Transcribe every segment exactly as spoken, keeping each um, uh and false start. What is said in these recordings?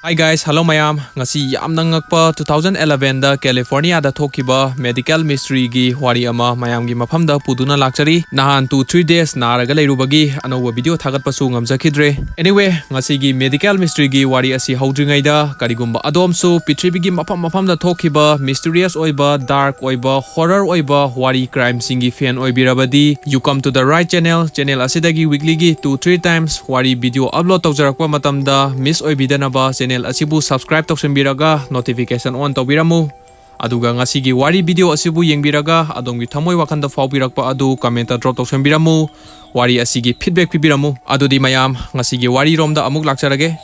Hi guys, hello ꯃꯌꯥꯝ꯫ ꯉꯁꯤ ꯌꯥꯝꯅ ꯉꯛꯄ two thousand elevenꯗ Californiaꯗ ꯊꯣꯛꯈꯤꯕ medical mysteryꯒꯤ ꯋꯥꯔꯤ ꯑꯃ ꯃꯌꯥꯝꯒꯤ ꯃꯐꯝꯗ ꯄꯨꯗꯨꯅ ꯂꯥꯛꯆꯔꯤ꯫ ꯅꯍꯥꯟ two three days ꯅꯥꯔꯒ ꯂꯩꯔꯨꯕꯒꯤ ꯑꯅꯧꯕ video ꯊꯥꯒꯠꯄꯁꯨ ꯉꯝꯖꯈꯤꯗ꯭ꯔꯦ꯫ Anyway, ꯉꯁꯤꯒꯤ medical mysteryꯒꯤ ꯋꯥꯔꯤ ꯑꯁꯤ ꯍꯧꯗ꯭ꯔꯤꯉꯩꯗ, ꯀꯔꯤꯒꯨꯝꯕ ꯑꯗꯣꯝꯁꯨ ꯄ꯭ꯔꯤꯊꯤꯕꯤꯒꯤ ꯃꯐꯝ ꯃꯐꯝꯗ ꯊꯣꯛꯈꯤꯕ mysterious ꯑꯣꯏꯕ, dark ꯑꯣꯏꯕ, horror ꯑꯣꯏꯕ ꯋꯥꯔꯤ crimeꯁꯤꯡꯒꯤ fan ꯑꯣꯏꯕꯤꯔꯕꯗꯤ, you come to the right channel꯫ Channel ꯑꯁꯤꯗꯒꯤ weeklyꯒꯤ two three times ꯋꯥꯔꯤ video upload ꯇꯧꯖꯔꯛꯄ ꯃꯇꯝꯗ miss ꯑꯣꯏꯕꯤꯗꯅꯕ channel ꯑꯁꯤꯕꯨ subscribe ꯇꯧꯁꯤꯟꯕꯤꯔꯒ notification on ꯇꯧꯕꯤꯔꯝꯃꯨ꯫ ꯑꯗꯨꯒ ꯉꯁꯤꯒꯤ ꯋꯥꯔꯤ video ꯑꯁꯤꯕꯨ ꯌꯦꯡꯕꯤꯔꯒ ꯑꯗꯣꯝꯒꯤ ꯊꯃꯣꯏ ꯋꯥꯈꯜꯗ ꯐꯥꯎꯕꯤꯔꯛꯄ ꯑꯗꯨ commentꯇ drop ꯇꯧꯁꯤꯟꯕꯤꯔꯝꯃꯨ꯫ ꯋꯥꯔꯤ ꯑꯁꯤꯒꯤ feedback ꯄꯤꯕꯤꯔꯝꯃꯨ꯫ ꯑꯗꯨꯗꯤ ꯃꯌꯥꯝ, ꯉꯁꯤꯒꯤ ꯋꯥꯔꯤꯔꯣꯝꯗ ꯑꯃꯨꯛ ꯂꯥꯛꯆꯔꯒꯦ꯫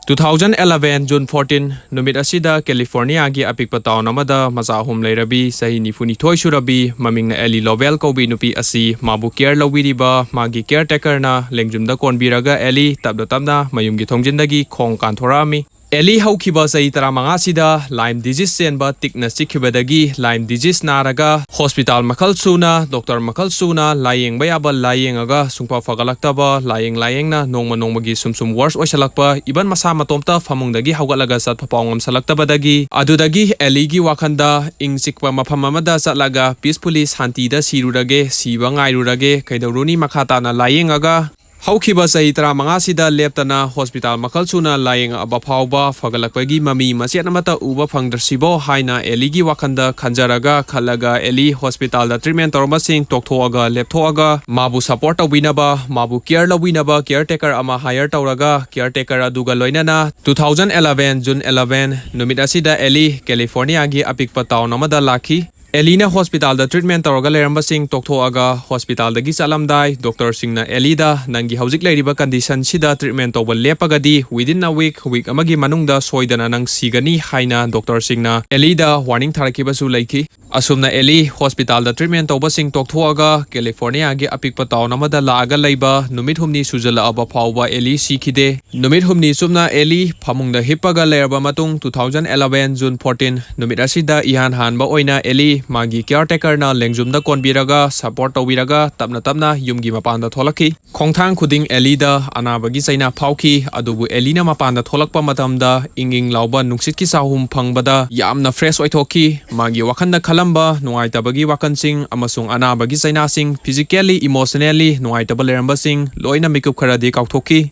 Two thousand eleven June fourteen ꯅꯨꯃꯤꯠ ꯑꯁꯤꯗ Californiaꯒꯤ ꯑꯄꯤꯛꯄ town ꯑꯃꯗ ꯃꯆꯥ ꯑꯍꯨꯝ ꯂꯩꯔꯕꯤ, ꯆꯍꯤ ꯅꯤꯐꯨꯅꯤꯊꯣꯏ ꯁꯨꯔꯕꯤ, ꯃꯃꯤꯡꯅ Ellie Lovell ꯀꯧꯕꯤ ꯅꯨꯄꯤ ꯑꯁꯤ ꯃꯥꯕꯨ care ꯂꯧꯕꯤꯔꯤꯕ ꯃꯥꯒꯤ caretakerꯅ ꯂꯦꯡꯖꯨꯝꯗ ꯀꯣꯟꯕꯤꯔꯒ Ellie ꯇꯞꯅ ꯇꯞꯅ ꯃꯌꯨꯝꯒꯤ ꯊꯣꯡꯖꯤꯟꯗꯒꯤ ꯈꯣꯡ ꯀꯥꯟꯊꯣꯔꯛꯑꯝꯃꯤ꯫ Ellie ꯍꯧꯈꯤꯕ ꯆꯍꯤ ꯇꯔꯥꯃꯉꯥꯁꯤꯗ Lyme disease ꯆꯦꯟꯕ ꯇꯤꯛꯅ ꯆꯤꯛꯈꯤꯕꯗꯒꯤ Lyme disease ꯅꯥꯔꯒ hospital ꯃꯈꯜ ꯁꯨꯅ, doctor ꯃꯈꯜ ꯁꯨꯅ ꯂꯥꯌꯦꯡꯕ ꯌꯥꯕ ꯂꯥꯌꯦꯡꯉꯒ ꯁꯨꯡꯐ ꯐꯒꯠꯂꯛꯇꯕ, ꯂꯥꯌꯦꯡ ꯂꯥꯌꯦꯡꯅ ꯅꯣꯡꯃ ꯅꯣꯡꯃꯒꯤ ꯁꯨꯝ ꯁꯨꯝ worse ꯑꯣꯏꯁꯜꯂꯛꯄ, even ꯃꯁꯥ ꯃꯇꯣꯝꯇ ꯐꯃꯨꯡꯗꯒꯤ ꯍꯧꯒꯠꯂꯒ ꯆꯠꯄ ꯐꯥꯎ ꯉꯝꯁꯜꯂꯛꯇꯕꯗꯒꯤ, ꯑꯗꯨꯗꯒꯤ Ellieꯒꯤ ꯋꯥꯈꯜꯗ ꯏꯪ ꯆꯤꯛꯄ ꯃꯐꯝ ꯑꯃꯗ ꯆꯠꯂꯒ peacefully ꯁꯥꯟꯇꯤꯗ ꯁꯤꯔꯨꯔꯒꯦ, ꯁꯤꯕ ꯉꯥꯏꯔꯨꯔꯒꯦ, ꯀꯩꯗꯧꯔꯨꯅꯤ, ꯃꯈꯥ ꯇꯥꯅ ꯂꯥꯌꯦꯡꯉꯒ ꯍꯧꯈꯤꯕ ꯆꯍꯤ ꯇꯔꯥꯃꯉꯥꯁꯤꯗ ꯂꯦꯞꯇꯅ hospital ꯃꯈꯜ ꯁꯨꯅ ꯂꯥꯌꯦꯡꯉꯛꯑꯕ ꯐꯥꯎꯕ ꯐꯒꯠꯂꯛꯄꯒꯤ ꯃꯃꯤ ꯃꯆꯦꯠ ꯑꯃꯠꯇ ꯎꯕ ꯐꯪꯗ꯭ꯔꯁꯤꯕꯣ ꯍꯥꯏꯅ Ellieꯒꯤ ꯋꯥꯈꯜꯗ ꯈꯟꯖꯔꯒ ꯈꯜꯂꯒ Ellie hospitalꯗ treatment ꯇꯧꯔꯝꯕꯁꯤꯡ ꯇꯣꯛꯊꯣꯛꯑꯒ ꯂꯦꯞꯊꯣꯛꯑꯒ ꯃꯥꯕꯨ support ꯇꯧꯕꯤꯅꯕ, ꯃꯥꯕꯨ care ꯂꯧꯕꯤꯅꯕ caretaker ꯑꯃ hire ꯇꯧꯔꯒ caretaker ꯑꯗꯨꯒ ꯂꯣꯏꯅꯅ two thousand eleven June eleven ꯅꯨꯃꯤꯠ ꯑꯁꯤꯗ Ellie Californiaꯒꯤ ꯑꯄꯤꯛꯄ town ꯑꯃꯗ ꯂꯥꯛꯈꯤ꯫ Ellieꯅ hospitalꯗ treatment ꯇꯧꯔꯒ ꯂꯩꯔꯝꯕꯁꯤꯡ ꯇꯣꯛꯊꯣꯛꯑꯒ hospitalꯗꯒꯤ ꯆꯠꯂꯝꯗꯥꯏ doctorꯁꯤꯡꯅ Ellieꯗ "ꯅꯪꯒꯤ ꯍꯧꯖꯤꯛ ꯂꯩꯔꯤꯕ conditionꯁꯤꯗ treatment ꯇꯧꯕ ꯂꯦꯞꯄꯒꯗꯤ within a week, week ꯑꯃꯒꯤ ꯃꯅꯨꯡꯗ ꯁꯣꯏꯗꯅ ꯅꯪ ꯁꯤꯒꯅꯤ" ꯍꯥꯏꯅ doctorꯁꯤꯡꯅ Ellieꯗ warning ꯊꯥꯔꯛꯈꯤꯕꯁꯨ ꯂꯩꯈꯤ꯫ ꯑꯁꯨꯝꯅ Ellie hospitalꯗ treatment ꯇꯧꯕꯁꯤꯡ ꯇꯣꯛꯊꯣꯛꯑꯒ Californiaꯒꯤ ꯑꯄꯤꯛꯄ town ꯑꯃꯗ ꯂꯥꯛꯑꯒ ꯂꯩꯕ ꯅꯨꯃꯤꯠ ꯍꯨꯝꯅꯤ ꯁꯨꯖꯜꯂꯛꯑꯕ ꯐꯥꯎꯕ Ellie ꯁꯤꯈꯤꯗꯦ꯫ ꯅꯨꯃꯤꯠ ꯍꯨꯝꯅꯤ ꯆꯨꯞꯅ Ellie ꯐꯃꯨꯡꯗ ꯍꯤꯞꯄꯒ ꯂꯩꯔꯕ ꯃꯇꯨꯡ, two thousand eleven June fourteen ꯅꯨꯃꯤꯠ ꯑꯁꯤꯗ ꯏꯍꯥꯟ ꯍꯥꯟꯕ ꯑꯣꯏꯅ Ellie ꯃꯥꯒꯤ ꯀꯤꯌꯔ ꯇꯦꯀꯔꯅ ꯂꯦꯡꯖꯨꯝꯗ ꯀꯣꯟꯕꯤꯔꯒ, ꯁꯄꯣꯔꯠ ꯇꯧꯕꯤꯔꯒ, ꯇꯞꯅ ꯇꯞꯅ ꯌꯨꯝꯒꯤ ꯃꯄꯥꯟꯗ ꯊꯣꯛꯂꯛꯈꯤ꯫ ꯈꯣꯡꯊꯥꯡ ꯈꯨꯗꯤꯡ ꯑꯦꯂꯤꯗ ꯑꯅꯥꯕꯒꯤ ꯆꯩꯅꯥ ꯐꯥꯎꯈꯤ, ꯑꯗꯨꯕꯨ ꯑꯦꯂꯤꯅ ꯃꯄꯥꯟꯗ ꯊꯣꯛꯂꯛꯄ ꯃꯇꯝꯗ ꯏꯪ ꯏꯪ ꯂꯥꯎꯕ ꯅꯨꯡꯁꯤꯠꯀꯤ ꯆꯥꯍꯨꯝ ꯐꯪꯕꯗ ꯌꯥꯝꯅ ꯐ꯭ꯔꯦꯁ ꯑꯣꯏꯊꯣꯛꯈꯤ꯫ ꯃꯥꯒꯤ ꯋꯥꯈꯜꯗ ꯈꯜꯂꯝꯕ ꯅꯨꯡꯉꯥꯏꯇꯕꯒꯤ ꯋꯥꯈꯜꯁꯤꯡ ꯑꯃꯁꯨꯡ ꯑꯅꯥꯕꯒꯤ ꯆꯩꯅꯥꯁꯤꯡ, ꯐꯤꯖꯤꯀꯦꯜꯂꯤ, ꯏꯃꯣꯁꯅꯦꯜꯂꯤ ꯅꯨꯡꯉꯥꯏꯇꯕ ꯂꯩꯔꯝꯕꯁꯤꯡ ꯂꯣꯏꯅ ꯃꯤꯀꯨꯞ ꯈꯔꯗꯤ ꯀꯥꯎꯊꯣꯛꯈꯤ꯫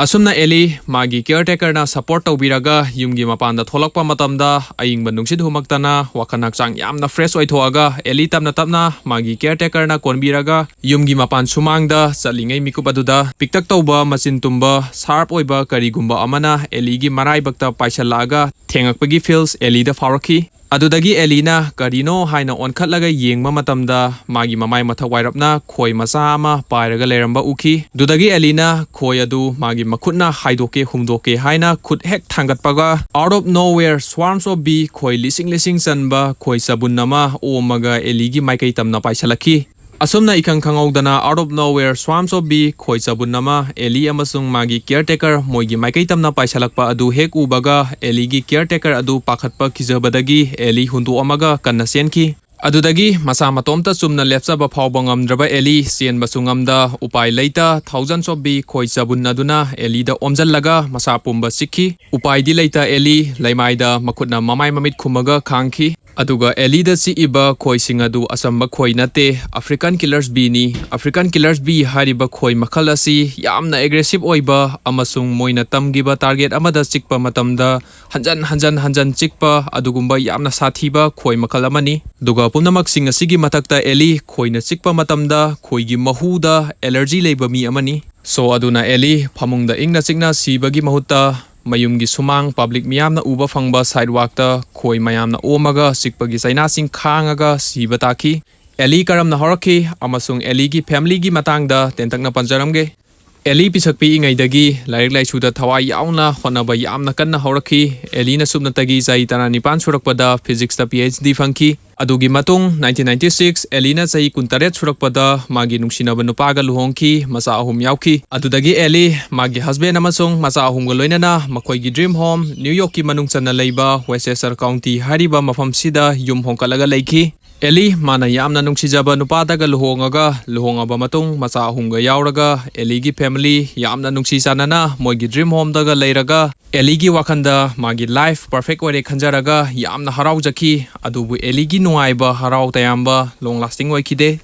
ꯑꯁꯨꯝꯅ ꯑꯦꯂꯤ ꯃꯥꯒꯤ ꯀꯤꯌꯔ ꯇꯦꯀꯔꯅ ꯁꯄꯣꯔꯠ ꯇꯧꯕꯤꯔꯒ ꯌꯨꯝꯒꯤ ꯃꯄꯥꯟꯗ ꯊꯣꯛꯂꯛꯄ ꯃꯇꯝꯗ ꯑꯏꯪꯕ ꯅꯨꯡꯁꯤꯠ ꯍꯨꯝꯃꯛꯇꯅ ꯋꯥꯈꯜ ꯍꯛꯆꯥꯡ ꯌꯥꯝꯅ ꯐ꯭ꯔꯦꯁ ꯑꯣꯏꯊꯣꯛꯑꯒ ꯑꯦꯂꯤ ꯇꯞꯅ ꯇꯞꯅ ꯃꯥꯒꯤ ꯀꯤꯌꯔ ꯇꯦꯀꯔꯅ ꯀꯣꯟꯕꯤꯔꯒ ꯌꯨꯝꯒꯤ ꯃꯄꯥꯟ ꯁꯨꯃꯥꯡꯗ ꯆꯠꯂꯤꯉꯩ ꯃꯤꯀꯨꯞ ꯑꯗꯨꯗ ꯄꯤꯛꯇꯛ ꯇꯧꯕ ꯃꯆꯤꯟ ꯇꯨꯝꯕ ꯁꯥꯔꯞ ꯑꯣꯏꯕ ꯀꯔꯤꯒꯨꯝꯕ ꯑꯃꯅ ꯑꯦꯂꯤꯒꯤ ꯃꯔꯥꯏꯕꯛꯇ ꯄꯥꯏꯁꯜꯂꯛꯑꯒ ꯊꯦꯡꯉꯛꯄꯒꯤ ꯐꯤꯜꯁ ꯑꯦꯂꯤꯗ ꯐꯥꯎꯔꯛꯈꯤ꯫ ꯑꯗꯨꯗꯒꯤ ꯑꯦꯂꯤꯅ ꯀꯔꯤꯅꯣ ꯍꯥꯏꯅ ꯑꯣꯟꯈꯠꯂꯒ ꯌꯦꯡꯕ ꯃꯇꯝꯗ ꯃꯥꯒꯤ ꯃꯃꯥꯏ ꯃꯊꯛ ꯋꯥꯏꯔꯞꯅ ꯈꯣꯏ ꯃꯆꯥ ꯑꯃ ꯄꯥꯏꯔꯒ ꯂꯩꯔꯝꯕ ꯎꯈꯤ꯫ ꯑꯗꯨꯗꯒꯤ ꯑꯦꯂꯤꯅ ꯈꯣꯏ ꯑꯗꯨ ꯃꯥꯒꯤ ꯃꯈꯨꯠꯅ ꯍꯥꯏꯗꯣꯛꯀꯦ ꯍꯨꯝꯗꯣꯛꯀꯦ ꯍꯥꯏꯅ ꯈꯨꯠ ꯍꯦꯛ ꯊꯥꯡꯒꯠꯄꯒ, out of nowhere, swarms of bee, ꯈꯣꯏ ꯂꯤꯁꯤꯡ ꯂꯤꯁꯤꯡ ꯆꯟꯕ ꯈꯣꯏ ꯆꯕꯨꯟ ꯑꯃ ꯑꯣꯝꯃꯒ ꯑꯦꯂꯤꯒꯤ ꯃꯥꯏꯀꯩ ꯇꯝꯅ ꯄꯥꯏꯁꯜꯂꯛꯈꯤ꯫ ꯑꯁꯨꯝꯅ ꯏꯈꯪ ꯈꯪꯍꯧꯗꯅ, out of nowhere, swarms of bee, ꯈꯣꯏ ꯆꯕꯨꯟ ꯑꯃ ꯑꯦꯂꯤ ꯑꯃꯁꯨꯡ ꯃꯥꯒꯤ ꯀꯤꯌꯔ ꯇꯦꯀꯔ ꯃꯣꯏꯒꯤ ꯃꯥꯏꯀꯩ ꯇꯝꯅ ꯄꯥꯏꯁꯜꯂꯛꯄ ꯑꯗꯨ ꯍꯦꯛ ꯎꯕꯒ, ꯑꯦꯂꯤꯒꯤ ꯀꯤꯌꯔ ꯇꯦꯀꯔ ꯑꯗꯨ ꯄꯥꯈꯠꯄ ꯀꯤꯖꯕꯗꯒꯤ ꯑꯦꯂꯤ ꯍꯨꯟꯗꯣꯛꯑꯝꯃꯒ ꯀꯟꯅ ꯆꯦꯟꯈꯤ꯫ ꯑꯗꯨꯗꯒꯤ ꯃꯁꯥ ꯃꯇꯣꯝꯇ ꯆꯨꯝꯅ ꯂꯦꯞꯆꯕ ꯐꯥꯎꯕ ꯉꯝꯗ꯭ꯔꯕ ꯑꯦꯂꯤ ꯆꯦꯟꯕꯁꯨ ꯉꯝꯗ, ꯎꯄꯥꯏ ꯂꯩꯇ, thousands of bee, ꯈꯣꯏ ꯆꯕꯨꯟ ꯑꯗꯨꯅ ꯑꯦꯂꯤꯗ ꯑꯣꯝꯖꯜꯂꯒ ꯃꯁꯥ ꯄꯨꯝꯕ ꯆꯤꯛꯈꯤ꯫ ꯎꯄꯥꯏꯗꯤ ꯂꯩꯇ, ꯑꯦꯂꯤ ꯂꯩꯃꯥꯏꯗ ꯃꯈꯨꯠꯅ ꯃꯃꯥꯏ ꯃꯃꯤꯠ ꯈꯨꯝꯃꯒ ꯈꯥꯡꯈꯤ꯫ ꯑꯗꯨꯒ ꯑꯦꯂꯤꯗ ꯆꯤꯛꯏꯕ ꯈꯣꯏꯁꯤꯡ ꯑꯗꯨ ꯑꯆꯝꯕ ꯈꯣꯏ ꯅꯠꯇꯦ, African killers beeꯅꯤ꯫ African killers bee ꯍꯥꯏꯔꯤꯕ ꯈꯣꯏ ꯃꯈꯜ ꯑꯁꯤ ꯌꯥꯝꯅ ꯑꯦꯒ꯭ꯔꯦꯁꯤꯚ ꯑꯣꯏꯕ ꯑꯃꯁꯨꯡ ꯃꯣꯏꯅ ꯇꯝꯈꯤꯕ ꯇꯥꯔꯒꯦꯠ ꯑꯃꯗ ꯆꯤꯛꯄ ꯃꯇꯝꯗ ꯍꯟꯖꯟ ꯍꯟꯖꯟ ꯍꯟꯖꯟ ꯆꯤꯛꯄ ꯑꯗꯨꯒꯨꯝꯕ ꯌꯥꯝꯅ ꯁꯥꯊꯤꯕ ꯈꯣꯏ ꯃꯈꯜ ꯑꯃꯅꯤ꯫ ꯑꯗꯨꯒ ꯄꯨꯝꯅꯃꯛꯁꯤꯡ ꯑꯁꯤꯒꯤ ꯃꯊꯛꯇ ꯑꯦꯂꯤ ꯈꯣꯏꯅ ꯆꯤꯛꯄ ꯃꯇꯝꯗ ꯈꯣꯏꯒꯤ ꯃꯍꯨꯗ ꯑꯦꯂꯔꯖꯤ ꯂꯩꯕ ꯃꯤ ꯑꯃꯅꯤ꯫ ꯁꯣ ꯑꯗꯨꯅ ꯑꯦꯂꯤ ꯐꯃꯨꯡꯗ ꯏꯪꯅ ꯆꯤꯛꯅ ꯁꯤꯕꯒꯤ ꯃꯍꯨꯠꯇ ꯃꯌꯨꯝꯒꯤ ꯁꯨꯃꯥꯡ, ꯄꯕ꯭ꯂꯤꯛ ꯃꯤꯌꯥꯝꯅ ꯎꯕ ꯐꯪꯕ ꯁꯥꯏꯠꯋꯥꯛꯇ ꯈꯣꯏ ꯃꯌꯥꯝꯅ ꯑꯣꯝꯃꯒ ꯆꯤꯛꯄꯒꯤ ꯆꯩꯅꯥꯁꯤꯡ ꯈꯥꯡꯉꯒ ꯁꯤꯕ ꯇꯥꯈꯤ꯫ ꯑꯦꯂꯤ ꯀꯔꯝꯅ ꯍꯧꯔꯛꯈꯤ ꯑꯃꯁꯨꯡ ꯑꯦꯂꯤꯒꯤ ꯐꯦꯃꯤꯂꯤꯒꯤ ꯃꯇꯥꯡꯗ ꯇꯦꯟꯇꯛꯅ ꯄꯟꯖꯔꯝꯒꯦ꯫ ꯑꯦꯂꯤ ꯄꯤꯁꯛ ꯄꯤꯛꯏꯉꯩꯗꯒꯤ ꯂꯥꯏꯔꯤꯛ ꯂꯥꯏꯁꯨꯗ ꯊꯋꯥꯏ ꯌꯥꯎꯅ ꯍꯣꯠꯅꯕ ꯌꯥꯝꯅ ꯀꯟꯅ ꯍꯧꯔꯛꯈꯤ꯫ ꯑꯦꯂꯤꯅ ꯁꯨꯞꯅꯇꯒꯤ ꯆꯍꯤ ꯇꯔꯥꯅꯤꯄꯥꯟ ꯁꯨꯔꯛꯄꯗ ꯐꯤꯖꯤꯛꯁꯇ ꯄꯤ ꯑꯩꯆ ꯗꯤ ꯐꯪꯈꯤ꯫ ꯑꯗꯨꯒꯤ ꯃꯇꯨꯡ nineteen ninety six ꯑꯦꯂꯤꯅ ꯆꯍꯤ ꯀꯨꯟꯇꯔꯦꯠ ꯁꯨꯔꯛꯄꯗ ꯃꯥꯒꯤ ꯅꯨꯡꯁꯤꯅꯕ ꯅꯨꯄꯥꯒ ꯂꯨꯍꯣꯡꯈꯤ, ꯃꯆꯥ ꯑꯍꯨꯝ ꯌꯥꯎꯈꯤ꯫ ꯑꯗꯨꯗꯒꯤ ꯑꯦꯂꯤ ꯃꯥꯒꯤ husband ꯑꯃꯁꯨꯡ ꯃꯆꯥ ꯑꯍꯨꯝꯒ ꯂꯣꯏꯅꯅ ꯃꯈꯣꯏꯒꯤ dream home New Yorkꯀꯤ ꯃꯅꯨꯡ ꯆꯟꯅ ꯂꯩꯕ Westchester County ꯍꯥꯏꯔꯤꯕ ꯃꯐꯝꯁꯤꯗ ꯌꯨꯝ ꯍꯣꯡꯀꯠꯂꯒ ꯂꯩꯈꯤ꯫ ꯑꯦꯂꯤ ꯃꯥꯅ ꯌꯥꯝꯅ ꯅꯨꯡꯁꯤꯖꯕ ꯅꯨꯄꯥꯗꯒ ꯂꯨꯍꯣꯡꯉꯒ, ꯂꯨꯍꯣꯡꯉꯕ ꯃꯇꯨꯡ ꯃꯆꯥ ꯑꯍꯨꯝꯒ ꯌꯥꯎꯔꯒ, ꯑꯦꯂꯤꯒꯤ family ꯌꯥꯝꯅ ꯅꯨꯡꯁꯤ ꯆꯥꯟꯅꯅ ꯃꯣꯏꯒꯤ dream homeꯗꯒ ꯂꯩꯔꯒ, ꯑꯦꯂꯤꯒꯤ ꯋꯥꯈꯜꯗ ꯃꯥꯒꯤ life perfect ꯑꯣꯏꯔꯦ ꯈꯟꯖꯔꯒ ꯌꯥꯝꯅ ꯍꯔꯥꯎꯖꯈꯤ꯫ ꯑꯗꯨꯕꯨ ꯑꯦꯂꯤꯒꯤ ꯅꯨꯡꯉꯥꯏꯕ, ꯍꯔꯥꯎ ꯇꯌꯥꯝꯕ long lasting ꯑꯣꯏꯈꯤꯗꯦ꯫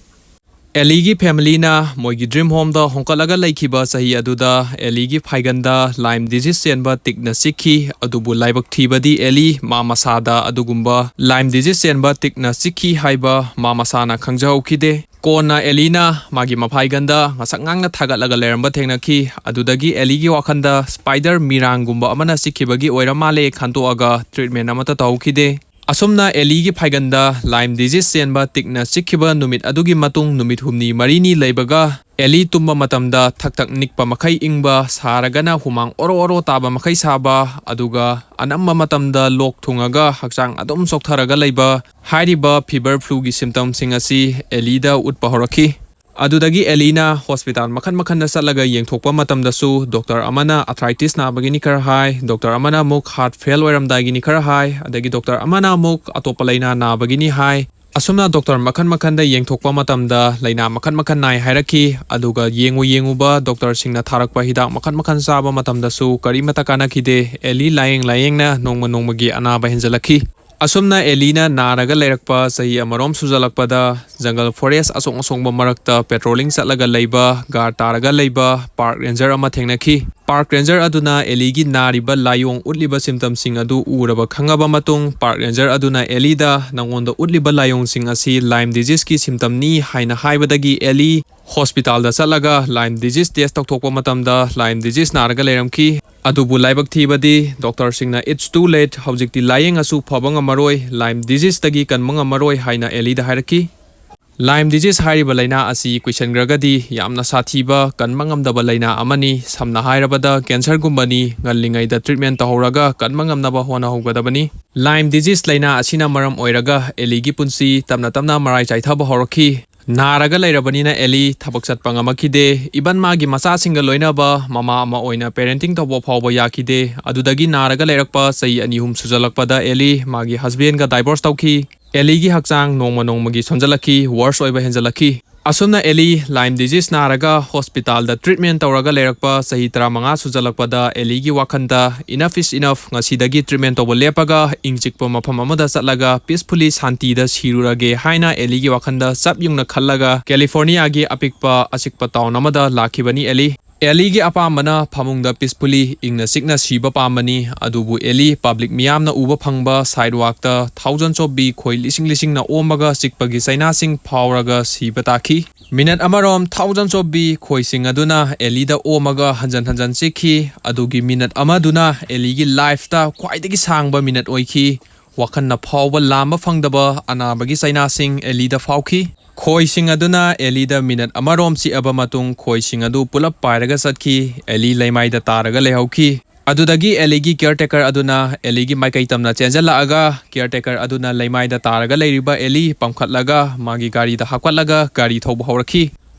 ꯑꯦꯂꯤꯒꯤ familyꯅ ꯃꯣꯏꯒꯤ dream homeꯗ ꯍꯣꯡꯀꯠꯂꯒ ꯂꯩꯈꯤꯕ ꯆꯍꯤ ꯑꯗꯨꯗ ꯑꯦꯂꯤꯒꯤ ꯐꯥꯏꯒꯟꯗ Lyme disease ꯆꯦꯟꯕ ꯇꯤꯛꯅ ꯆꯤꯛꯈꯤ꯫ ꯑꯗꯨꯕꯨ ꯂꯥꯏꯕꯛ ꯊꯤꯕꯗꯤ ꯑꯦꯂꯤ ꯃꯥ ꯃꯁꯥꯗ ꯑꯗꯨꯒꯨꯝꯕ Lyme disease ꯆꯦꯟꯕ ꯇꯤꯛꯅ ꯆꯤꯛꯈꯤ ꯍꯥꯏꯕ ꯃꯥ ꯃꯁꯥꯅ ꯈꯪꯖꯍꯧꯈꯤꯗꯦ꯫ ꯀꯣꯟꯅ ꯑꯦꯂꯤꯅ ꯃꯥꯒꯤ ꯃꯐꯥꯏꯒꯟꯗ ꯉꯁꯛ ꯉꯥꯡꯅ ꯊꯥꯒꯠꯂꯒ ꯂꯩꯔꯝꯕ ꯊꯦꯡꯅꯈꯤ꯫ ꯑꯗꯨꯗꯒꯤ ꯑꯦꯂꯤꯒꯤ ꯋꯥꯈꯜꯗ spider ꯃꯤꯔꯥꯡꯒꯨꯝꯕ ꯑꯃꯅ ꯆꯤꯛꯈꯤꯕꯒꯤ ꯑꯣꯏꯔ ꯃꯥꯜꯂꯦ ꯈꯟꯇꯣꯛꯑꯒ treatment ꯑꯃꯠꯇ ꯇꯧꯍꯧꯈꯤꯗꯦ꯫ ꯑꯁꯨꯝꯅ ꯑꯦꯂꯤꯒꯤ ꯐꯥꯏꯒꯟꯗ Lyme disease ꯆꯦꯟꯕ ꯇꯤꯛꯅ ꯆꯤꯛꯈꯤꯕ ꯅꯨꯃꯤꯠ ꯑꯗꯨꯒꯤ ꯃꯇꯨꯡ ꯅꯨꯃꯤꯠ ꯍꯨꯝꯅꯤ ꯃꯔꯤꯅꯤ ꯂꯩꯕꯒ, ꯑꯦꯂꯤ ꯇꯨꯝꯕ ꯃꯇꯝꯗ ꯊꯛ ꯊꯛ ꯅꯤꯛꯄ ꯃꯈꯩ ꯏꯪꯕ, ꯁꯥꯔꯒꯅ ꯍꯨꯃꯥꯡ ꯑꯣꯔꯣ ꯑꯣꯔꯣ ꯇꯥꯕ ꯃꯈꯩ ꯁꯥꯕ, ꯑꯗꯨꯒ ꯑꯅꯝꯕ ꯃꯇꯝꯗ ꯂꯣꯛ ꯊꯨꯡꯉꯒ ꯍꯛꯆꯥꯡ ꯑꯗꯨꯝ ꯆꯣꯛꯊꯔꯒ ꯂꯩꯕ, ꯍꯥꯏꯔꯤꯕ fever fluꯒꯤ symptomꯁꯤꯡ ꯑꯁꯤ ꯑꯦꯂꯤꯗ ꯎꯠꯄ ꯍꯧꯔꯛꯈꯤ꯫ ꯑꯗꯨꯗꯒꯤ ꯑꯦꯂꯤꯅ hospital ꯃꯈꯜ ꯃꯈꯜꯗ ꯆꯠꯂꯒ ꯌꯦꯡꯊꯣꯛꯄ ꯃꯇꯝꯗꯁꯨ doctor ꯑꯃꯅ arthritis ꯅꯥꯕꯒꯤꯅꯤ ꯈꯔ ꯍꯥꯏ, doctor ꯑꯃꯅ ꯑꯃꯨꯛ heart fail ꯑꯣꯏꯔꯝꯗꯥꯏꯒꯤꯅꯤ ꯈꯔ ꯍꯥꯏ, ꯑꯗꯒꯤ doctor ꯑꯃꯅ ꯑꯃꯨꯛ ꯑꯇꯣꯞꯄ ꯂꯥꯏꯅꯥ ꯅꯥꯕꯒꯤꯅꯤ ꯍꯥꯏ꯫ ꯑꯁꯨꯝꯅ doctor ꯃꯈꯜ ꯃꯈꯜꯗ ꯌꯦꯡꯊꯣꯛꯄ ꯃꯇꯝꯗ ꯂꯥꯏꯅꯥ ꯃꯈꯜ ꯃꯈꯜ ꯅꯥꯏ ꯍꯥꯏꯔꯛꯈꯤ꯫ ꯑꯗꯨꯒ ꯌꯦꯡꯉꯨ ꯌꯦꯡꯉꯨꯕ doctorꯁꯤꯡꯅ ꯊꯥꯔꯛꯄ ꯍꯤꯗꯥꯛ ꯃꯈꯜ ꯃꯈꯜ ꯆꯥꯕ ꯃꯇꯝꯗꯁꯨ ꯀꯔꯤꯃꯠꯇ ꯀꯥꯟꯅꯈꯤꯗꯦ꯫ ꯑꯦꯂꯤ ꯂꯥꯏꯌꯦꯡ ꯂꯥꯏꯌꯦꯡꯅ ꯅꯣꯡꯃ ꯅꯣꯡꯃꯒꯤ ꯑꯅꯥꯕ ꯍꯦꯟꯖꯜꯂꯛꯈꯤ꯫ ꯑꯁꯨꯝꯅ ꯑꯦꯂꯤꯅ ꯅꯥꯔꯒ ꯂꯩꯔꯛꯄ ꯆꯍꯤ ꯑꯃꯔꯣꯝ ꯁꯨꯖꯜꯂꯛꯄꯗ, jungle forest ꯑꯁꯣꯡ ꯑꯁꯣꯡꯕ ꯃꯔꯛꯇ patrolling ꯆꯠꯂꯒ ꯂꯩꯕ, guard ꯇꯥꯔꯒ ꯂꯩꯕ park ranger ꯑꯃ ꯊꯦꯡꯅꯈꯤ꯫ Park ranger ꯑꯗꯨꯅ ꯑꯦꯂꯤꯒꯤ ꯅꯥꯔꯤꯕ ꯂꯥꯏꯑꯣꯡ ꯎꯠꯂꯤꯕ symptomꯁꯤꯡ ꯑꯗꯨ ꯎꯔꯕ ꯈꯪꯉꯕ ꯃꯇꯨꯡ, park ranger ꯑꯗꯨꯅ ꯑꯦꯂꯤꯗ, "ꯅꯉꯣꯟꯗ ꯎꯠꯂꯤꯕ ꯂꯥꯏꯑꯣꯡꯁꯤꯡ ꯑꯁꯤ Lyme diseaseꯀꯤ symptomꯅꯤ" ꯍꯥꯏꯅ ꯍꯥꯏꯕꯗꯒꯤ ꯑꯦꯂꯤ hospitalꯗ ꯆꯠꯂꯒ Lyme disease test ꯇꯧꯊꯣꯛꯄ ꯃꯇꯝꯗ Lyme disease ꯅꯥꯔꯒ ꯂꯩꯔꯝꯈꯤ꯫ ꯑꯗꯨꯕꯨ ꯂꯥꯏꯕꯛ ꯊꯤꯕꯗꯤ doctorꯁꯤꯡꯅ "It's too late, ꯍꯧꯖꯤꯛꯇꯤ ꯂꯥꯏꯌꯦꯡꯉꯁꯨ ꯐꯕ ꯉꯝꯃꯔꯣꯏ, Lyme diseaseꯇꯒꯤ ꯀꯟꯕ ꯉꯝꯃꯔꯣꯏ" ꯍꯥꯏꯅ ꯑꯦꯂꯤꯗ ꯍꯥꯏꯔꯛꯈꯤ꯫ Lyme disease ꯍꯥꯏꯔꯤꯕ ꯂꯥꯏꯅꯥ ꯑꯁꯤ ꯀꯨꯏꯁꯟꯈ꯭ꯔꯒꯗꯤ ꯌꯥꯝꯅ ꯁꯥꯊꯤꯕ, ꯀꯟꯕ ꯉꯝꯗꯕ ꯂꯥꯏꯅꯥ ꯑꯃꯅꯤ꯫ ꯁꯝꯅ ꯍꯥꯏꯔꯕꯗ, ꯀꯦꯟꯁꯔꯒꯨꯝꯕꯅꯤ꯫ ꯉꯜꯂꯤꯉꯩꯗ treatment ꯇꯧꯍꯧꯔꯒ ꯀꯟꯕ ꯉꯝꯅꯕ ꯍꯣꯠꯅꯍꯧꯒꯗꯕꯅꯤ꯫ Lyme disease ꯂꯥꯏꯅꯥ ꯑꯁꯤꯅ ꯃꯔꯝ ꯑꯣꯏꯔꯒ ꯑꯦꯂꯤꯒꯤ ꯄꯨꯟꯁꯤ ꯇꯞꯅ ꯇꯞꯅ ꯃꯔꯥꯏ ꯆꯥꯏꯊꯕ ꯍꯧꯔꯛꯈꯤ꯫ ꯅꯥꯔꯒ ꯂꯩꯔꯕꯅꯤꯅ ꯑꯦꯂꯤ ꯊꯕꯛ ꯆꯠꯄ ꯉꯝꯃꯛꯈꯤꯗꯦ꯫ Even ꯃꯥꯒꯤ ꯃꯆꯥꯁꯤꯡꯒ ꯂꯣꯏꯅꯕ ꯃꯃꯥ ꯑꯃ ꯑꯣꯏꯅ parenting ꯇꯧꯕ ꯐꯥꯎꯕ ꯌꯥꯈꯤꯗꯦ꯫ ꯑꯗꯨꯗꯒꯤ ꯅꯥꯔꯒ ꯂꯩꯔꯛꯄ ꯆꯍꯤ ꯑꯅꯤ ꯑꯍꯨꯝ ꯁꯨꯖꯜꯂꯛꯄꯗ ꯑꯦꯂꯤ ꯃꯥꯒꯤ husbandꯒ divorce ꯇꯧꯈꯤ꯫ ꯑꯦꯂꯤꯒꯤ ꯍꯛꯆꯥꯡ ꯅꯣꯡꯃ ꯅꯣꯡꯃꯒꯤ ꯁꯣꯟꯖꯜꯂꯛꯈꯤ, worse ꯑꯣꯏꯕ ꯍꯦꯟꯖꯜꯂꯛꯈꯤ꯫ ꯑꯁꯨꯝꯅ ꯑꯦꯂꯤ Lyme disease ꯅꯥꯔꯒ hospitalꯗ treatment ꯇꯧꯔꯒ ꯂꯩꯔꯛꯄ ꯆꯍꯤ ꯇꯔꯥꯃꯉꯥ ꯁꯨꯖꯜꯂꯛꯄꯗ ꯑꯦꯂꯤꯒꯤ ꯋꯥꯈꯟꯗ, "Enough is enough, ꯉꯁꯤꯗꯒꯤ treatment ꯇꯧꯕ ꯂꯦꯞꯄꯒ ꯏꯪ ꯆꯤꯛꯄ ꯃꯐꯝ ꯑꯃꯗ ꯆꯠꯂꯒ peacefully ꯁꯥꯟꯇꯤꯗ ꯁꯤꯔꯨꯔꯒꯦ" ꯍꯥꯏꯅ ꯑꯦꯂꯤꯒꯤ ꯋꯥꯈꯟꯗ ꯆꯞ ꯌꯨꯡꯅ ꯈꯜꯂꯒ Californiaꯒꯤ ꯑꯄꯤꯛꯄ ꯑꯆꯤꯛꯄ town ꯑꯃꯗ ꯂꯥꯛꯈꯤꯕꯅꯤ ꯑꯦꯂꯤ꯫ ꯑꯦꯂꯤꯒꯤ ꯑꯄꯥꯝꯕꯅ ꯐꯃꯨꯡꯗ peacefully ꯏꯪꯅ ꯆꯤꯛꯅ ꯁꯤꯕ ꯄꯥꯝꯕꯅꯤ, ꯑꯗꯨꯕꯨ ꯑꯦꯂꯤ public ꯃꯤꯌꯥꯝꯅ ꯎꯕ ꯐꯪꯕ sidewalkꯇ ꯊꯥꯎꯖꯟ ꯆꯣꯞꯄꯤ ꯈꯣꯏ ꯂꯤꯁꯤꯡ ꯂꯤꯁꯤꯡꯅ ꯑꯣꯝꯃꯒ ꯆꯤꯛꯄꯒꯤ ꯆꯩꯅꯥꯁꯤꯡ ꯐꯥꯎꯔꯒ ꯁꯤꯕ ꯇꯥꯈꯤ꯫ Minute ꯑꯃꯔꯣꯝ ꯊꯥꯎꯖꯟ ꯆꯣꯞꯄꯤ ꯈꯣꯏꯁꯤꯡ ꯑꯗꯨꯅ ꯑꯦꯂꯤꯗ ꯑꯣꯝꯃꯒ ꯍꯟꯖꯟ ꯍꯟꯖꯟ ꯆꯤꯛꯈꯤ꯫ ꯑꯗꯨꯒꯤ minute ꯑꯃꯗꯨꯅ ꯑꯦꯂꯤꯒꯤ lifeꯇ ꯈ꯭ꯋꯥꯏꯗꯒꯤ ꯁꯥꯡꯕ minute ꯑꯣꯏꯈꯤ꯫ ꯋꯥꯈꯜꯅ ꯐꯥꯎꯕ ꯂꯥꯝꯕ ꯐꯪꯗꯕ ꯑꯅꯥꯕꯒꯤ ꯆꯩꯅꯥꯁꯤꯡ ꯑꯦꯂꯤꯗ ꯐꯥꯎꯈꯤ꯫ ꯈꯣꯏꯁꯤꯡ ꯑꯗꯨꯅ ꯑꯦꯂꯤꯗ minute ꯑꯃꯔꯣꯝ ꯆꯤꯛꯑꯕ ꯃꯇꯨꯡ, ꯈꯣꯏꯁꯤꯡ ꯑꯗꯨ ꯄꯨꯂꯞ ꯄꯥꯏꯔꯒ ꯆꯠꯈꯤ꯫ ꯑꯦꯂꯤ ꯂꯩꯃꯥꯏꯗ ꯇꯥꯔꯒ ꯂꯩꯍꯧꯈꯤ꯫ ꯑꯗꯨꯗꯒꯤ ꯑꯦꯂꯤꯒꯤ caretaker ꯑꯗꯨꯅ ꯑꯦꯂꯤꯒꯤ ꯃꯥꯏꯀꯩ ꯇꯝꯅ ꯆꯦꯟꯖꯜꯂꯛꯑꯒ, caretaker ꯑꯗꯨꯅ ꯂꯩꯃꯥꯏꯗ ꯇꯥꯔꯒ ꯂꯩꯔꯤꯕ ꯑꯦꯂꯤ ꯄꯝꯈꯠꯂꯒ ꯃꯥꯒꯤ ꯒꯥꯔꯤꯗ ꯍꯥꯞꯀꯠꯂꯒ ꯒꯥꯔꯤ ꯊꯧꯕ ꯍꯧꯔꯛꯈꯤ꯫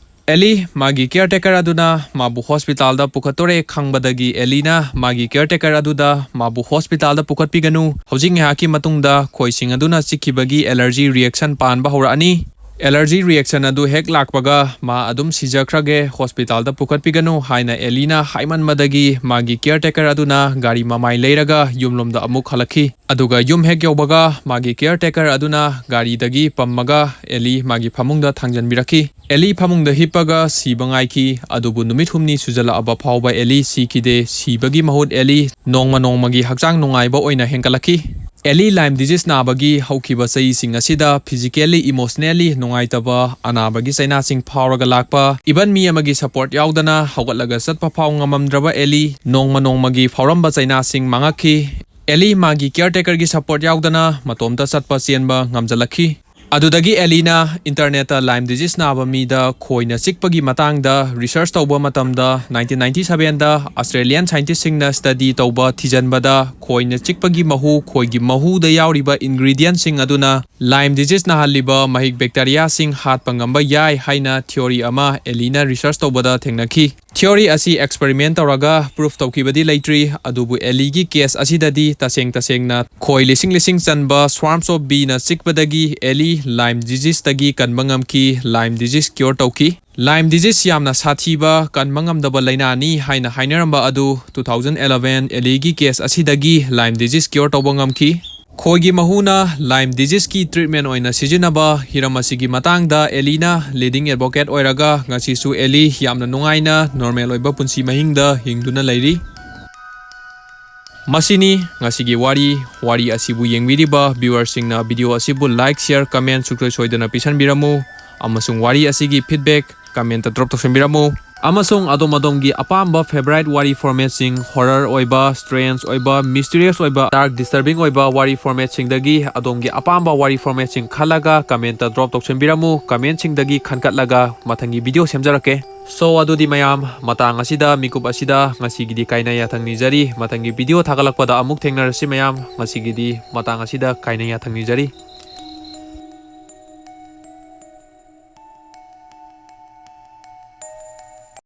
ꯑꯦꯂꯤ, ꯃꯥꯒꯤ caretaker ꯑꯗꯨꯅ ꯃꯥꯕꯨ hospitalꯗ ꯄꯨꯈꯠꯇꯣꯔꯦ ꯈꯪꯕꯗꯒꯤ ꯑꯦꯂꯤꯅ ꯃꯥꯒꯤ caretaker ꯑꯗꯨꯗ ꯃꯥꯕꯨ hospitalꯗ ꯄꯨꯈꯠꯄꯤꯒꯅꯨ꯫ ꯍꯧꯖꯤꯛ ꯉꯥꯏꯍꯥꯛꯀꯤ ꯃꯇꯨꯡꯗ ꯈꯣꯏꯁꯤꯡ ꯑꯗꯨꯅ ꯆꯤꯛꯈꯤꯕꯒꯤ allergy reaction ꯄꯥꯟꯕ ꯍꯧꯔꯛꯑꯅꯤ꯫ Allergy reaction ꯑꯗꯨ ꯍꯦꯛ ꯂꯥꯛꯄꯒ ꯃꯥ ꯑꯗꯨꯝ ꯁꯤꯖꯈ꯭ꯔꯒꯦ, hospitalꯗ ꯄꯨꯈꯠꯄꯤꯒꯅꯨ ꯍꯥꯏꯅ ꯑꯦꯂꯤꯅ ꯍꯥꯏꯃꯟꯕꯗꯒꯤ ꯃꯥꯒꯤ caretaker ꯑꯗꯨꯅ ꯒꯥꯔꯤ ꯃꯃꯥꯏ ꯂꯩꯔꯒ ꯌꯨꯝꯂꯣꯝꯗ ꯑꯃꯨꯛ ꯍꯜꯂꯛꯈꯤ꯫ ꯑꯗꯨꯒ ꯌꯨꯝ ꯍꯦꯛ ꯌꯧꯕꯒ ꯃꯥꯒꯤ caretaker ꯑꯗꯨꯅ ꯒꯥꯔꯤꯗꯒꯤ ꯄꯝꯃꯒ ꯑꯦꯂꯤ ꯃꯥꯒꯤ ꯐꯃꯨꯡꯗ ꯊꯥꯡꯖꯟꯕꯤꯔꯛꯈꯤ꯫ ꯑꯦꯂꯤ ꯐꯃꯨꯡꯗ ꯍꯤꯞꯄꯒ ꯁꯤꯕ ꯉꯥꯏꯈꯤ, ꯑꯗꯨꯕꯨ ꯅꯨꯃꯤꯠ ꯍꯨꯝꯅꯤ ꯁꯨꯖꯜꯂꯛꯑꯕ ꯐꯥꯎꯕ ꯑꯦꯂꯤ ꯁꯤꯈꯤꯗꯦ꯫ ꯁꯤꯕꯒꯤ ꯃꯍꯨꯠ ꯑꯦꯂꯤ ꯅꯣꯡꯃ ꯅꯣꯡꯃꯒꯤ ꯍꯛꯆꯥꯡ ꯅꯨꯡꯉꯥꯏꯕ ꯑꯣꯏꯅ ꯍꯦꯟꯒꯠꯂꯛꯈꯤ꯫ ꯑꯦꯂꯤ Lyme disease ꯅꯥꯕꯒꯤ ꯍꯧꯈꯤꯕ ꯆꯍꯤꯁꯤꯡ ꯑꯁꯤꯗ physically, emotionally ꯅꯨꯡꯉꯥꯏꯇꯕ, ꯑꯅꯥꯕꯒꯤ ꯆꯩꯅꯥꯁꯤꯡ ꯐꯥꯎꯔꯒ ꯂꯥꯛꯄ, even ꯃꯤ ꯑꯃꯒꯤ support ꯌꯥꯎꯗꯅ ꯍꯧꯒꯠꯂꯒ ꯆꯠꯄ ꯐꯥꯎ ꯉꯝꯃꯝꯗ꯭ꯔꯕ ꯑꯦꯂꯤ ꯅꯣꯡꯃ ꯅꯣꯡꯃꯒꯤ ꯐꯥꯎꯔꯝꯕ ꯆꯩꯅꯥꯁꯤꯡ ꯃꯥꯡꯉꯛꯈꯤ꯫ ꯑꯦꯂꯤ ꯃꯥꯒꯤ caretakerꯒꯤ support ꯌꯥꯎꯗꯅ ꯃꯇꯣꯝꯇ ꯆꯠꯄ ꯆꯦꯟꯕ ꯉꯝꯖꯜꯂꯛꯈꯤ꯫ ꯑꯗꯨꯗꯒꯤ ꯑꯦꯂꯤꯅ ꯏꯟꯇꯔꯅꯦꯠꯇ ꯂꯥꯏꯝ ꯗꯤꯖꯤꯁ ꯅꯥꯕ ꯃꯤꯗ ꯈꯣꯏꯅ ꯆꯤꯛꯄꯒꯤ ꯃꯇꯥꯡꯗ ꯔꯤꯁꯔꯆ ꯇꯧꯕ ꯃꯇꯝꯗ, ꯅꯥꯏꯟꯇꯤꯟ ꯅꯥꯏꯟꯇꯤ ꯁꯚꯦꯟꯗ ꯑꯣꯁꯇ꯭ꯔꯦꯂꯤꯌꯥꯟ ꯁꯥꯏꯟꯇꯤꯁꯁꯤꯡꯅ ꯁ꯭ꯇꯗꯤ ꯇꯧꯕ ꯊꯤꯖꯤꯟꯕꯗ, ꯈꯣꯏꯅ ꯆꯤꯛꯄꯒꯤ ꯃꯍꯨ, ꯈꯣꯏꯒꯤ ꯃꯍꯨꯗ ꯌꯥꯎꯔꯤꯕ ꯏꯟꯒ꯭ꯔꯤꯗꯤꯌꯦꯟꯠꯁꯤꯡ ꯑꯗꯨꯅ ꯂꯥꯏꯝ ꯗꯤꯖꯤꯁ ꯅꯥꯍꯜꯂꯤꯕ ꯃꯍꯤꯛ ꯕꯦꯛꯇꯦꯔꯤꯌꯥꯁꯤꯡ ꯍꯥꯠꯄ ꯉꯝꯕ ꯌꯥꯏ ꯍꯥꯏꯅ ꯊꯤꯑꯣꯔꯤ ꯑꯃ ꯑꯦꯂꯤꯅ ꯔꯤꯁꯔꯆ ꯇꯧꯕꯗ ꯊꯦꯡꯅꯈꯤ꯫ ꯊꯤꯑꯣꯔꯤ ꯑꯁꯤ ꯑꯦꯛꯁꯄꯦꯔꯤꯃꯦꯟ ꯇꯧꯔꯒ ꯄ꯭ꯔꯨꯐ ꯇꯧꯈꯤꯕꯗꯤ ꯂꯩꯇ꯭ꯔꯤ, ꯑꯗꯨꯕꯨ ꯑꯦꯂꯤꯒꯤ ꯀꯦꯁ ꯑꯁꯤꯗꯗꯤ ꯇꯁꯦꯡ ꯇꯁꯦꯡꯅ ꯈꯣꯏ ꯂꯤꯁꯤꯡ ꯂꯤꯁꯤꯡ ꯆꯟꯕ swarms of beeꯅ ꯆꯤꯛꯄꯗꯒꯤ ꯑꯦꯂꯤ ꯂꯥꯏꯝ ꯗꯤꯖꯤꯁꯇꯒꯤ ꯀꯟꯕ ꯉꯝꯈꯤ, ꯂꯥꯏꯝ ꯗꯤꯖꯤꯁ ꯀ꯭ꯌꯣꯔ ꯇꯧꯈꯤ꯫ ꯂꯥꯏꯝ ꯗꯤꯖꯤꯁ ꯌꯥꯝꯅ ꯁꯥꯊꯤꯕ, ꯀꯟꯕ ꯉꯝꯗꯕ ꯂꯥꯏꯅꯥꯅꯤ ꯍꯥꯏꯅ ꯍꯥꯏꯅꯔꯝꯕ ꯑꯗꯨ two thousand eleven ꯑꯦꯂꯤꯒꯤ ꯀꯦꯁ ꯑꯁꯤꯗꯒꯤ ꯂꯥꯏꯝ ꯗꯤꯖꯤꯁ ꯀ꯭ꯌꯣꯔ ꯇꯧꯕ ꯉꯝꯈꯤ꯫ ꯈꯣꯏꯒꯤ ꯃꯍꯨꯅ ꯂꯥꯏꯝ ꯗꯤꯖꯤꯁꯀꯤ ꯇ꯭ꯔꯤꯠꯃꯦꯟ ꯑꯣꯏꯅ ꯁꯤꯖꯤꯟꯅꯕ ꯍꯤꯔꯝ ꯑꯁꯤꯒꯤ ꯃꯇꯥꯡꯗ ꯑꯦꯂꯤꯅ ꯂꯤꯗꯤꯡ ꯑꯦꯗꯚꯣꯀꯦꯠ ꯑꯣꯏꯔꯒ ꯉꯁꯤꯁꯨ ꯑꯦꯂꯤ ꯌꯥꯝꯅ ꯅꯨꯡꯉꯥꯏꯅ ꯅꯣꯔꯃꯦꯜ ꯑꯣꯏꯕ ꯄꯨꯟꯁꯤ ꯃꯍꯤꯡꯗ ꯍꯤꯡꯗꯨꯅ ꯂꯩꯔꯤ꯫ ꯃꯁꯤꯅꯤ ꯉꯁꯤꯒꯤ ꯋꯥꯔꯤ꯫ ꯋꯥꯔꯤ ꯑꯁꯤꯕꯨ ꯌꯦꯡꯕꯤꯔꯤꯕ ꯚ꯭ꯌꯨꯋꯔꯁꯤꯡꯅ ꯚꯤꯗꯤꯑꯣ ꯑꯁꯤꯕꯨ ꯂꯥꯏꯛ, ꯁꯤꯌꯔ, ꯀꯃꯦꯟ ꯁꯨꯡꯁꯣꯏ ꯁꯣꯏꯗꯅ ꯄꯤꯁꯟꯕꯤꯔꯝꯃꯨ, ꯑꯃꯁꯨꯡ ꯋꯥꯔꯤ ꯑꯁꯤꯒꯤ ꯐꯤꯗꯕꯦꯛ ꯀꯃꯦꯟꯇ ꯗ꯭ꯔꯣꯞ ꯇꯧꯁꯟꯕꯤꯔꯝꯃꯨ꯫ ꯑꯃꯁꯨꯡ ꯑꯗꯣꯝ ꯑꯗꯣꯝꯒꯤ ꯑꯄꯥꯝꯕ ꯐꯦꯚꯔꯥꯏꯠ ꯋꯥꯔꯤ ꯐꯣꯔꯃꯦꯠꯁꯤꯡ, ꯍꯣꯔꯔ ꯑꯣꯏꯕ, ꯁ꯭ꯇ꯭ꯔꯦꯟꯖ ꯑꯣꯏꯕ, ꯃꯤꯁꯇꯤꯔꯤꯌꯁ ꯑꯣꯏꯕ, ꯗꯥꯔꯛ ꯗꯤꯁꯇꯔꯕꯤꯡ ꯑꯣꯏꯕ ꯋꯥꯔꯤ ꯐꯣꯔꯃꯦꯠꯁꯤꯡꯗꯒꯤ ꯑꯗꯣꯝꯒꯤ ꯑꯄꯥꯝꯕ ꯋꯥꯔꯤ ꯐꯣꯔꯃꯦꯠꯁꯤꯡ ꯈꯜꯂꯒ ꯀꯃꯦꯟꯇ ꯗ꯭ꯔꯣꯞ ꯇꯧꯁꯟꯕꯤꯔꯝꯃꯨ꯫ ꯀꯃꯦꯟꯁꯤꯡꯗꯒꯤ ꯈꯟꯒꯠꯂꯒ ꯃꯊꯪꯒꯤ ꯚꯤꯗꯤꯑꯣ ꯁꯦꯝꯖꯔꯛꯀꯦ꯫ So, ꯑꯗꯨꯗꯤ ꯃꯌꯥꯝ, ꯃꯇꯥꯡ ꯑꯁꯤꯗ, ꯃꯤꯀꯨꯞ ꯑꯁꯤꯗ ꯉꯁꯤꯒꯤꯗꯤ ꯀꯥꯏꯅ ꯌꯥꯊꯪ ꯅꯤꯖꯔꯤ꯫ ꯃꯊꯪꯒꯤ ꯚꯤꯗꯤꯑꯣ ꯊꯥꯒꯠꯂꯛꯄꯗ ꯑꯃꯨꯛ ꯊꯦꯡꯅꯔꯁꯤ ꯃꯌꯥꯝ꯫ ꯉꯁꯤꯒꯤꯗꯤ ꯃꯇꯥꯡ ꯑꯁꯤꯗ ꯀꯥꯏꯅ ꯌꯥꯊꯪ ꯅꯤꯖꯔꯤ꯫